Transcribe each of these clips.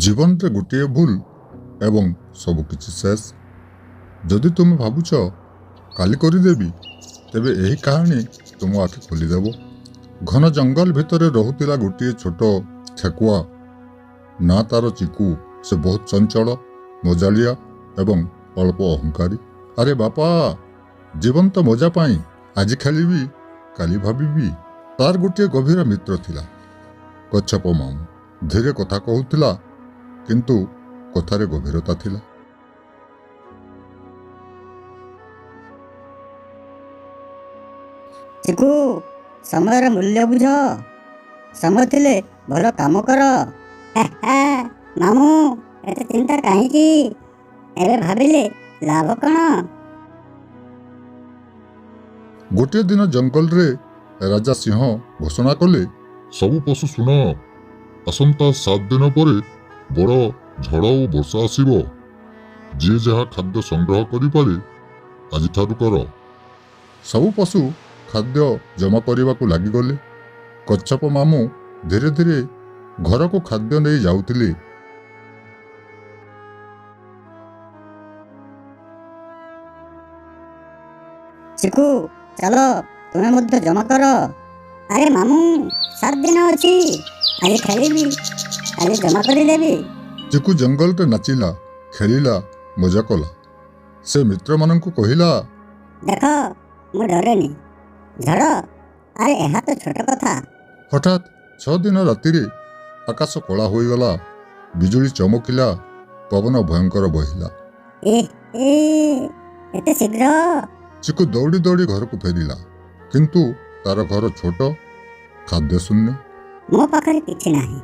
ଜୀବନରେ ଗୋଟିଏ ଭୁଲ ଏବଂ ସବୁକିଛି ଶେଷ। ଯଦି ତୁମେ ଭାବୁଛ କାଲି କରିଦେବି, ତେବେ ଏହି କାହାଣୀ ତୁମ ଆଖି ଖୋଲିଦେବ। ଘନ ଜଙ୍ଗଲ ଭିତରେ ରହୁଥିଲା ଗୋଟିଏ ଛୋଟ ଠେକୁଆ, ନାଁ ତାର ଚିକୁ। ସେ ବହୁତ ଚଞ୍ଚଳ, ମଜାଳିଆ ଏବଂ ଅଳ୍ପ ଅହଙ୍କାରୀ। ଆରେ ବାପା, ଜୀବନ ତ ମଜା ପାଇଁ। ଆଜି ଖେଳିବି, କାଲି ଭାବିବି। ତାର ଗୋଟିଏ ଗଭୀର ମିତ୍ର ଥିଲା, କଚ୍ଛପ ମାମୁଁ। ଧୀରେ କଥା କହୁଥିଲା, କିନ୍ତୁ କଥାରେ ଗଭୀରତା ଥିଲା। ଚିକୁ, ସମୟର ମୂଲ୍ୟ ବୁଝ। ସମୟ ଥିଲେ ଭଲ କାମ କର। ମାମୁଁ, ଏତେ ଚିନ୍ତା କାହିଁକି? ଏବେ ଭାବିଲେ ଲାଭ କ'ଣ? ଗୋଟିଏ ଦିନ ଜଙ୍ଗଲରେ ରାଜା ସିଂହ ଘୋଷଣା କଲେ, ସବୁ ପଶୁ ଶୁଣ, ଆସନ୍ତା 7 ଦିନ ପରେ ବଡ଼ ଝଡ଼ ଓ ବର୍ଷା ଆସିବ। ଯିଏ ଯାହା ଖାଦ୍ୟ ସଂଗ୍ରହ କରିପାରେ, ଆଜିଠାରୁ କର। ସବୁ ପଶୁ ଖାଦ୍ୟ ଜମା କରିବାକୁ ଲାଗିଗଲେ। କଚ୍ଛପ ମାମୁଁ ଧୀରେ ଧୀରେ ଘରକୁ ଖାଦ୍ୟ ନେଇ ଯାଉଥିଲେ। ଚିକୁ, ଚାଲ, ତୁମେ ମଧ୍ୟ ଜମା କର। ଆରେ ମାମୁଁ, 7 ଦିନ ଅଛି। ଆଜି ଖେଳିବି, କାଲି ଜମା କରିଦେବି। ଚିକୁ ଜଙ୍ଗଲରେ ନାଚିଲା, ଖେଳିଲା, ମଜା କଲା। ସେ ମିତ୍ରମାନଙ୍କୁ କହିଲା, ଦେଖ, ମୁଁ ଡରେନି। ଝଡ଼? ଆରେ ଏହା ତ ଛୋଟ କଥା। ହଠାତ୍ 6 ଦିନ ରାତିରେ ଆକାଶ କଳା ହୋଇଗଲା। ବିଜୁଳି ଚମକିଲା, ପବନ ଭୟଙ୍କର ବହିଲା। ଏ ଏ, ଏତେ ଶୀଘ୍ର? ଚିକୁ ଦୌଡ଼ି ଦୌଡ଼ି ଘରକୁ ଫେରିଲା, କିନ୍ତୁ ତାର ଘର ଛୋଟ, ଖାଦ୍ୟ ଶୂନ୍ୟ। ମୋ ପାଖରେ କିଛି ନାହିଁ।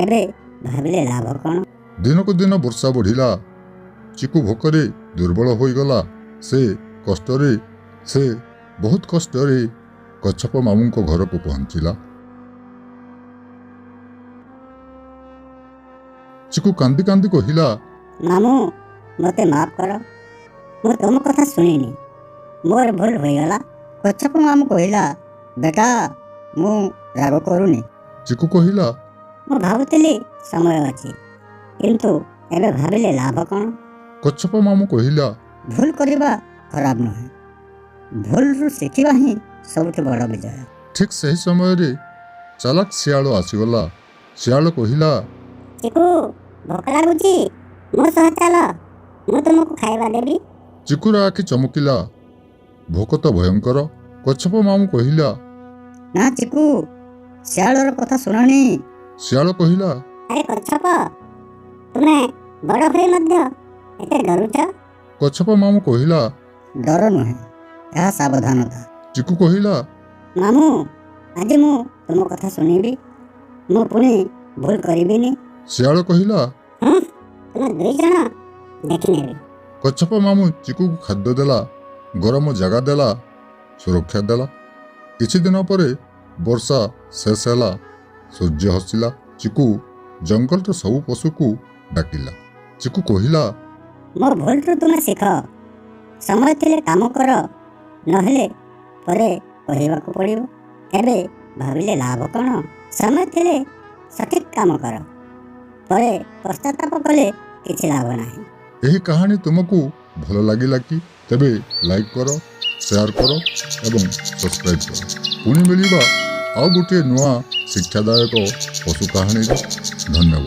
ଏବେ ଭାବିଲେ ଲାଭ କ'ଣ? ଦିନକୁ ଦିନ ବର୍ଷା ବଢ଼ିଲା। ଚିକୁ ଭୋକରେ ଦୁର୍ବଳ ହୋଇଗଲା। ସେ କଷ୍ଟରେ, ସେ ବହୁତ କଷ୍ଟରେ କଚ୍ଛପ ମାମୁଁଙ୍କ ଘରକୁ ପହଞ୍ଚିଲା। ଚିକୁ କାନ୍ଦି କାନ୍ଦି କହିଲା, ମାମୁଁ, ମୋତେ ମାଫ କର। ମୁଁ ତୁମ କଥା ଶୁଣିନି, ମୋର ଭୁଲ ହୋଇଗଲା। କଚ୍ଛପ ମାମୁଁ କହିଲା, ବେଟା, ମୁଁ ରାଗ କରୁନି। ଚିକୁ କହିଲା, ମୁଁ ଭାବୁଥିଲି ସମୟ ଅଛି, କିନ୍ତୁ ଏବେ ଭାବିଲେ ଲାଭ କ'ଣ? କଚ୍ଛପ ମାମୁଁ କହିଲା, ଭୁଲ କରିବା ଖରାପ ନୁହେଁ, ଭୁଲରୁ ଶିଖିବା ହିଁ ସବୁଠୁ ବଡ଼ ବିଜୟ। ଠିକ୍ ସେହି ସମୟରେ ଚାଲାକ ଶିଆଳ ଆସିଗଲା। ଶିଆଳ କହିଲା, ଚିକୁ, ଭୋକ ଲାଗୁଛି? ମୋ ସହ ଚାଲ, ମୁଁ ତୁମକୁ ଖାଇବା ଦେବି। ଚିକୁର ଆଖି ଚମକିଲା, ଭୋକ ତ ଭୟଙ୍କର। କଚ୍ଛପ ମାମୁଁ କହିଲା, ନା ଚିକୁ, ଶିଆଳର କଥା ଶୁଣନି। ଶିଆଳ କହିଲା, ଆରେ କଚ୍ଛପ, ତୁମେ ବଡ଼ ହୋଇ ମଧ୍ୟ ଏତେ ଡରୁଛ? କଚ୍ଛପ ମାମୁଁ କହିଲା, ଡର ନୁହେଁ, ଏହା ସାବଧାନତା। ଚିକୁ କହିଲା, ମାମୁଁ, ଆଜି ମୁଁ ତୁମ କଥା ଶୁଣିବି, ମୁଁ ପୁଣି ଭୁଲ କରିବିନି। ଶିଆଳ କହିଲା, ହଁ, ତୁମେ ଦୁଇ ଜଣ ଦେଖିନେବି। କଚ୍ଛପ ମାମୁଁ ଚିକୁକୁ ଖାଦ୍ୟ ଦେଲା, ଗରମ ଜାଗା ଦେଲା, ସୁରକ୍ଷା ଦେଲା। କିଛି ଦିନ ପରେ ବର୍ଷା ଶେଷ ହେଲା, ସୂର୍ଯ୍ୟ ହସିଲା। ଚିକୁ ଜଙ୍ଗଲର ସବୁ ପଶୁକୁ ଡାକିଲା। ଚିକୁ କହିଲା, ମୋ ଭୁଲରୁ ତୁମେ ଶିଖ। ସମୟ ଥିଲେ କାମ କର, ନହେଲେ ପରେ କହିବାକୁ ପଡ଼ିବ। ଏବେ ଭାବିଲେ ଲାଭ କ'ଣ? ସମୟ ଥିଲେ ସଠିକ୍ କାମ କର, ପରେ ପଶ୍ଚାତାପ କଲେ କିଛି ଲାଭ ନାହିଁ। ଏହି କାହାଣୀ ତୁମକୁ ଭଲ ଲାଗିଲା କି? ତେବେ ଲାଇକ୍ କର, ସେୟାର କର ଏବଂ ସବସ୍କ୍ରାଇବ୍ କର। ପୁଣି ମିଳିବା ଆଉ ଗୋଟିଏ ନୂଆ ଶିକ୍ଷାଦାୟକ ପଶୁ କାହାଣୀରେ। ଧନ୍ୟବାଦ।